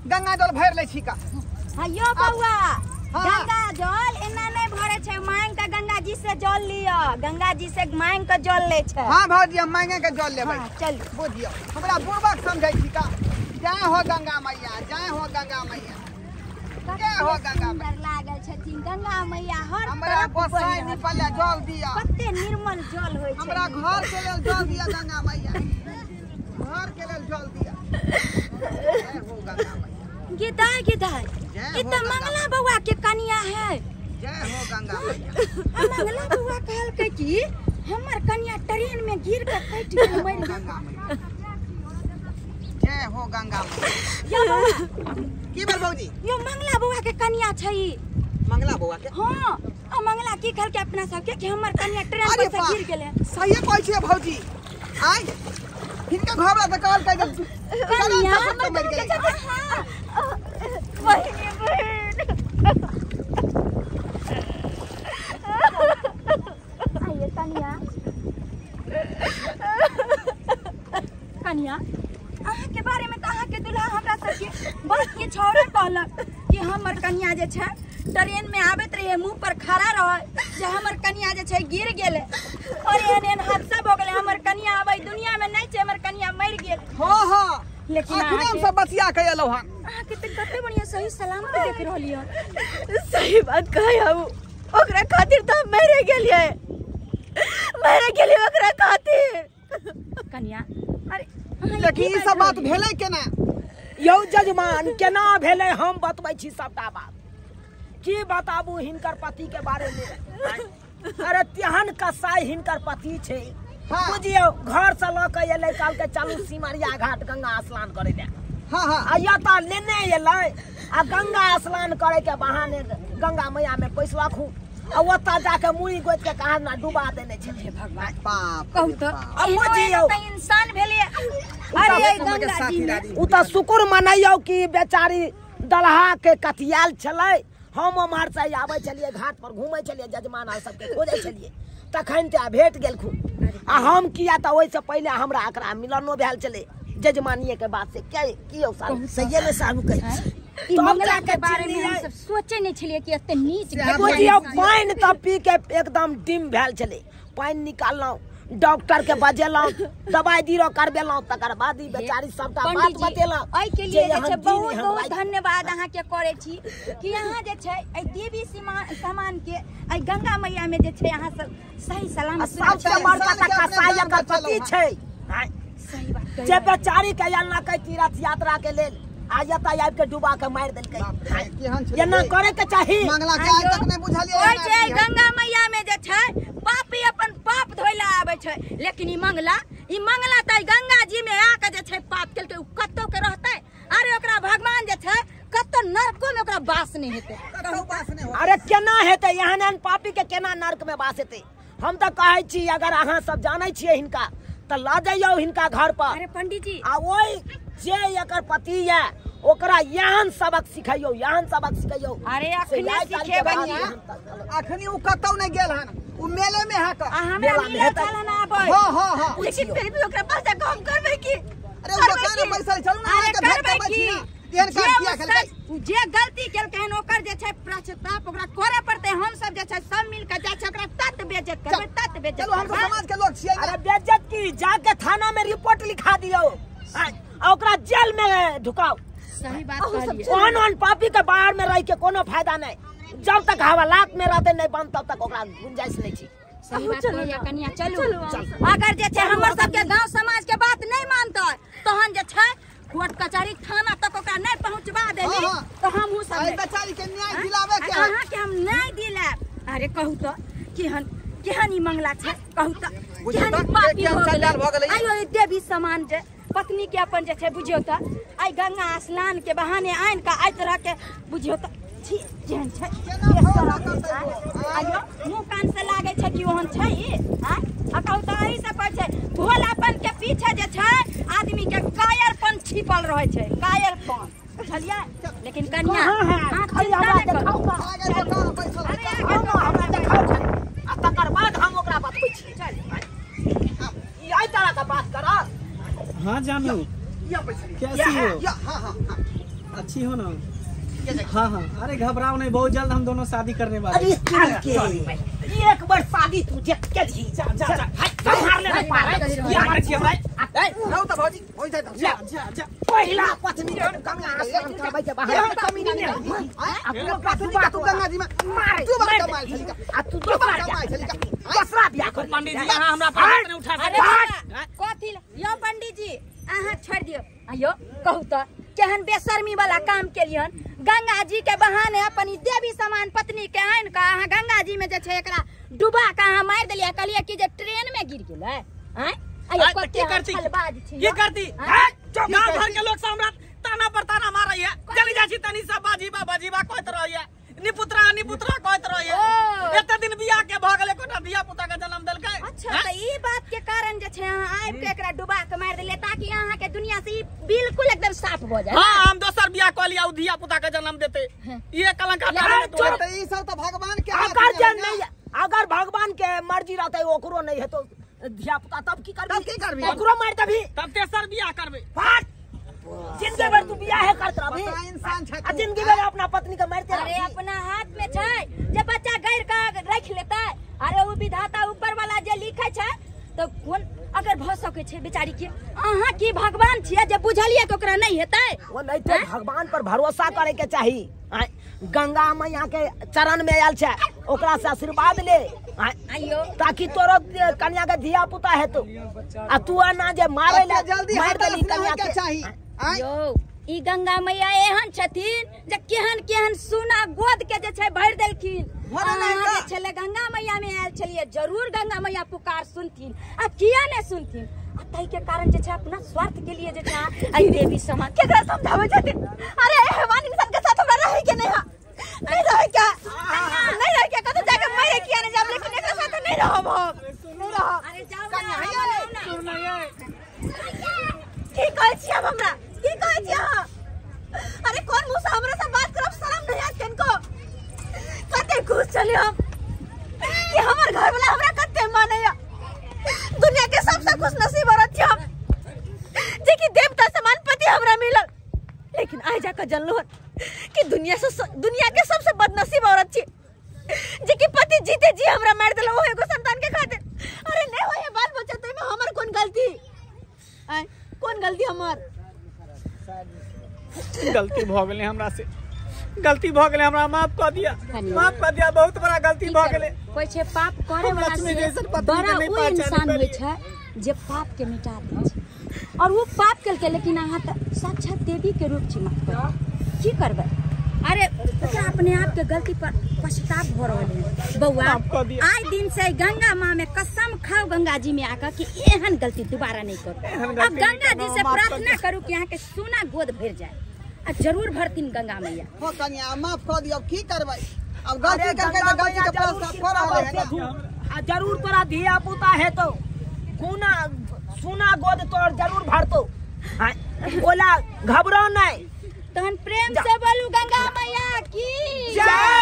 गंगा जल भरि लै छी का। हयो बौआ, गंगा जल एना नहीं भरे छै, मांग के गंगा जी से जल लियो, गंगा जी से मांग के जल ले छै। हां भौजी, हम मांगे के जल लेबै। हां चल बुझियो, हमरा बुढ़बक समझै छी का। जय हो गंगा मैया, जय हो गंगा मैया, जय हो गंगा मैया। लागल छथिन गंगा मैया हर हमरा गोसाई निपले जल दिया, कते निर्मल जल होय छै। हमरा घर के लेल जल दिया गंगा मैया, घर के लेल जल दिया। जय हो गंगा मैया। गिदाय गिदाय, ई त मंगला बौआ के कनिया है। जय हो गंगा मैया। मंगला बौआ कहलकै कि हमर कनिया ट्रेन में गिर के कटि गेल, मरि गेल। जय हो गंगा मैया। यो बौआ की भेल भौजी? यो मंगला बौआ के कनिया छै। मंगला बौआ के? हां, आ मंगला की कहलकै अपना सबके कि हमर कनिया ट्रेन पर से गिर गेलै। सही कहै छियै भौजी। आइ हिनका घर वाला त कहलकै जे कनिया मरि गेलै। हां बहिनी बहिन आइए कनिया, कनिया अहाँ के बारे में त अहाँ के दुल्हा हमरा सबके बहुत किछु औरे कहलक कि हमर कनिया जे छै ट्रेन में आबैत रहे, मुंह पर खड़ा रहे जे हमर कनिया जे छै गिर गेलै और एहन एहन हादसा भऽ गेलै, हमर कनिया आबै दुनिया में नहीं छै, हमर कनिया मरि गेल। हां हां, लेकिन अखने हम सब बतिया के एलौ हन। अहाँ के त कते बढ़िया सही सलामत देख रहली हन। सही बात कहै हौ, ओकरा खातिर त हम मरे गेलियै, मरे गेलियै ओकरा खातिर। कनिया अरे लेकिन ई सब बात भेलै केना? यौ जजमान केना भेलै हम बतबै छी सबटा बात। की बताबू हिनकर पति के बारे में। अरे तेहन कसाई हिनकर पति छै। बुझियौ घर से लऽ के एलै, कहलकै चलू सिमरिया घाट गंगा स्नान करे ले। हां हां, आ एतऽ लेने एलै आ गंगा स्नान करे के बहाने गंगा मैया में पैसलखू आ ओतऽ जाके मुड़ी गोति के कहाँ ना डुबा देने छै। भगवान बाप कहू त आ बुझियौ त इंसान भेलै। अरे गंगा जी में उ त शुक्र मनैयौ कि बेचारी दलहा के कतियाल छलै। हम उम्हर से आबै छलियै, घाट पर घूमै छलियै, जजमान आर सबके खोजै छलियै, तखन तऽ भेट गेलखुन। आ हम किया तऽ ओहिसँ पहिले हमरा एकरा मिलनो भेल छलै जजमानिये के बात से। के की यौ सालू सहिए में सालू कहै छी। ई मंगला के बारे में हम सब सोचे नहीं छलियै कि एते नीच। बुझियौ पानि तऽ पी के एकदम डिम भेल छलै। पानि निकाललहुँ, डॉक्टर के बजेलहुँ, दवाई बीरो करबेलहुँ, तकर बाद ई बेचारी सबटा बात बतेलक। एहि के लिए जे छै बहुत बहुत धन्यवाद अहाँ के करै छी कि अहाँ जे छै एहि देवी समान के एहि गंगा मैया में जे छै अहाँ सब सही सलामत। सबसे बड़का तऽ कसाई एकर पति छै। सही बात जे बेचारी के अनलकै तीर्थ यात्रा के लेल आ एतऽ आबि के डुबा के मारि देलकै। एना करे के चाही। मंगला के आइ तक नहि बुझलियै। ओहि छै गंगा मैया में जे छै पापी अपन पाप धोइला आबै छै, लेकिन ई मंगला, ई मंगला तऽ गंगा जी में आके जे छै पाप केलकै। उ कतौ के रहतै? अरे ओकरा भगवान जे छै कतौ नरको में ओकरा वास नहि हेतै। अरे केना हेतै? एहन एहन पापी के केना नरक में वास हेतै? हम तऽ कहै छी अगर अहाँ सब जानै छियै हिनका तऽ लऽ जइयौ हिनका घर पर। अरे पंडीजी, आ ओहि जे एकर पति ये ओकरा एहन सबक सिखैयौ, एहन सबक सिखैयौ। अरे अखने सिखेबै, अखनी उ कतौ नहि गेल हन, उ मेले में है। आ हमरा मिलल छल ना आबै। हां हां हां, लेकिन फिर भी ओकरा पास जाके हम करबै की? अरे उ दुकान में बैसल चलू ना, अरे के भेट करबै के की? बैठी ना। एहन काज किया केलकै? जे गलती केलकै हन ओकर जे छै पश्चाताप ओकरा करे पड़तै। हम सब जे छै सब मिल के जाइ छै ओकरा तत बेइज्जत करबै, तत बेइज्जत। चलू हम सब समाज के लोग छियै। अरे बेइज्जत की, जाके थाना में रिपोर्ट लिखा दियौ आ ओकरा जेल में ढुकाओ। सही बात कहलियै। ओहन ओहन पापी के बाहर में रह के कोनो फायदा नहीं। जब तक हवालात में रहते नहीं बंद तब तक ओकरा गुंजाइश नहीं छी। सही बात कहलियै कनिया। चलू, अगर जे छै हमर सबके गांव समाज के बात नहीं मानतै तहन जे छै कोर्ट कचहरी थाना तक ओकरा नहीं पहुंचवा देली तो हमहू सब एहि बेचारी के न्याय दिलावे के है। अहाँ के हम नहीं दिलायब। अरे कहू तो केहन केहन ई मंगला छै, कहू तो केहन ई पापी हो गेलै। आइयो ई देवी समान जे पत्नी के अपन जे छै बुझियौ तऽ आइ गंगा स्नान के बहाने आनि के एहि तरह के बुझियौ तऽ छी केहन छै। आइयो मुँह कान से लागै छै कि ओहन छै ई। आ कहू तऽ एहि से कहै छै भोलापन के पीछे जे छै आदमी के कायरपन छिपल रहै छै, कायरपन, बुझलियै? लेकिन कनिया अहाँ चिंता नहि करू। अरे हमरा देखाउ आ तकर बाद हम ओकरा बतबै छी। ई एहि तरह के बात करत। हाँ जानू, कैसी हो? हाँ हाँ हाँ। अच्छी हो ना? हाँ हाँ, अरे घबराओ नहीं, बहुत जल्द हम दोनों शादी करने वाले। अरे एक बार शादी तू जा जा जा संभाल ले नहीं पा रहा। ए रहो त भौजी होई जाय जा जा जा। पहिला पत्नी के गंगा स्नान करबै के बाहर कमी नहीं अपना पत्नी का तू गंगा जी में मारे तू बार कमाल छली का आ तू दोसरा कमाल छली का दोसरा बियाह कर। पंडित जी अहाँ हमरा पर हाथ नहीं उठा अरे कथी यो पंडित जी अहाँ छोड़ दियो। आयो कहू त केहन बेशर्मी वाला काम केलियन, गंगा जी के बहाने अपन देवी समान पत्नी के आनि के अहाँ गंगा जी में जे छै एकरा डुबा के अहाँ मारि देलियै। कहलियै कि जे ट्रेन में गिर गेलै। आँय आयो की करती छलबाज छी की करती? गांव भर के लोग सब हमरा ताना पर ताना मारैया, चली जाइ छी तनी सब बाजीबा बाजीबा कहैत रहैया, निपुत्रा निपुत्रा कहैत रहैया। एते दिन बियाह के भ गेलै कोटा धिया पुता के जन्म देलकै। अच्छा त ई बात के कारण जे छै अहाँ आबि के एकरा डुबा के मारि देलियै ताकि अहाँ के दुनिया से ई बिल्कुल एकदम साफ भ जाय। हां हम दोसर बियाह क लिया, उ धिया पुता के जन्म देते ये कलंक हटा देते। ई सब त भगवान के अगर जे नहीं, अगर भगवान के मर्जी रहतै ओकरो नहीं है तो धिया पुता तब की करबी? तब की करबी? ओकरो मार देबी तब तेसर बियाह करबे। फाट जिंदगी भर तू बियाह करत रहबी, इंसान छै आ जिंदगी भर अपना पत्नी के मारते अरे अपना हाथ में छै जे बच्चा गैर के रख लेतै। अरे उ विधाता ऊपर वाला जे लिखै छै तो कोन अगर भ सकै छै बेचारी के। अहाँ की भगवान छियै जे बुझलियै कि ओकरा नहीं हेतै? ओ नहीं तो भगवान पर भरोसा करे के चाही। गंगा मैया के चरण में आयल छै ओकरा से आशीर्वाद ले आइयो ताकि तोरो कन्या के धिया पुता हेतो आ तू आना जे मारे ले जल्दी मार देली कन्या के चाही। यो ई गंगा मैया एहन छथिन जे केहन केहन सोना गोद के जे छै भरि देलखिन। अहाँ जे छलै गंगा मैया में आयल छलियै, जरूर गंगा मैया पुकार सुनथिन आ किया ने सुनथिन। आ ताहि के कारण जे छै अपना स्वार्थ के लिए जे छै आई देवी समान केकरा समझाबै छथिन? अरे हैवान इंसान के साथ हमरा रहै के नहीं है, नहीं रहै क्या, नहीं रहै क्या, कतौ जाके मरे किया नहीं जाब, लेकिन एकरा साथ नहीं रहब हम, नहीं रहब। अरे जाउ ना, की कहै छी अब हमरा, की कहै छी अहाँ? अरे कौन मुँह से हमरा से बात करब, शरम नहीं आयत किनको? कते खुश छली हम कि हमर घर वाला हमरा कते मानैया, दुनिया के सबसे खुश नसीब औरत छी हम, जे कि देवता समान पति हमरा मिलल। लेकिन आइ जाकर जानलहुँ कि दुनिया से दुनिया के सबसे बदनसीब औरत छी, जे कि पति जीते जी हमरा मारि देलक ओहो एगो संतान के खातिर। अरे नहीं होय बाल बच्चा तो एमे हमर कोन गलती? आइ कोन गलती हमर? गलती भ गेलै हमरा से, गलती भ गेलै, हमरा माफ क दिया, माफ क दिया, बहुत बड़ा गलती भ गेलै। कोई छै पाप करे वाला से बड़ा ओ इंसान होय छै जे पाप के मिटा दै छै, और वो पाप केलकै लेकिन अहाँ त साक्षात देवी के रूप छी, माफ करू की करबै? अरे ओकरा अपने आप के गलती पर पश्चाताप भ रहल है। बौआ आइ दिन से गंगा माँ में कसम खाओ गंगा जी में आकर कि एहन गलती दोबारा नहीं करू। अब गंगा जी से प्रार्थना करू कि यहाँ के सोना गोद भर जाए आ जरूर भरतीन गंगा मैया। हो कन्या माफ कर दियो, की करबै अब गलती करके त गलती के पश्चाताप कर रहल है ना। आ जरूर तोरा धिया पुता है तो कोना सोना गोद तोर जरूर भरतो, बोला घबराओ नहीं। तहन प्रेम से बोलू गंगा मैया की जय।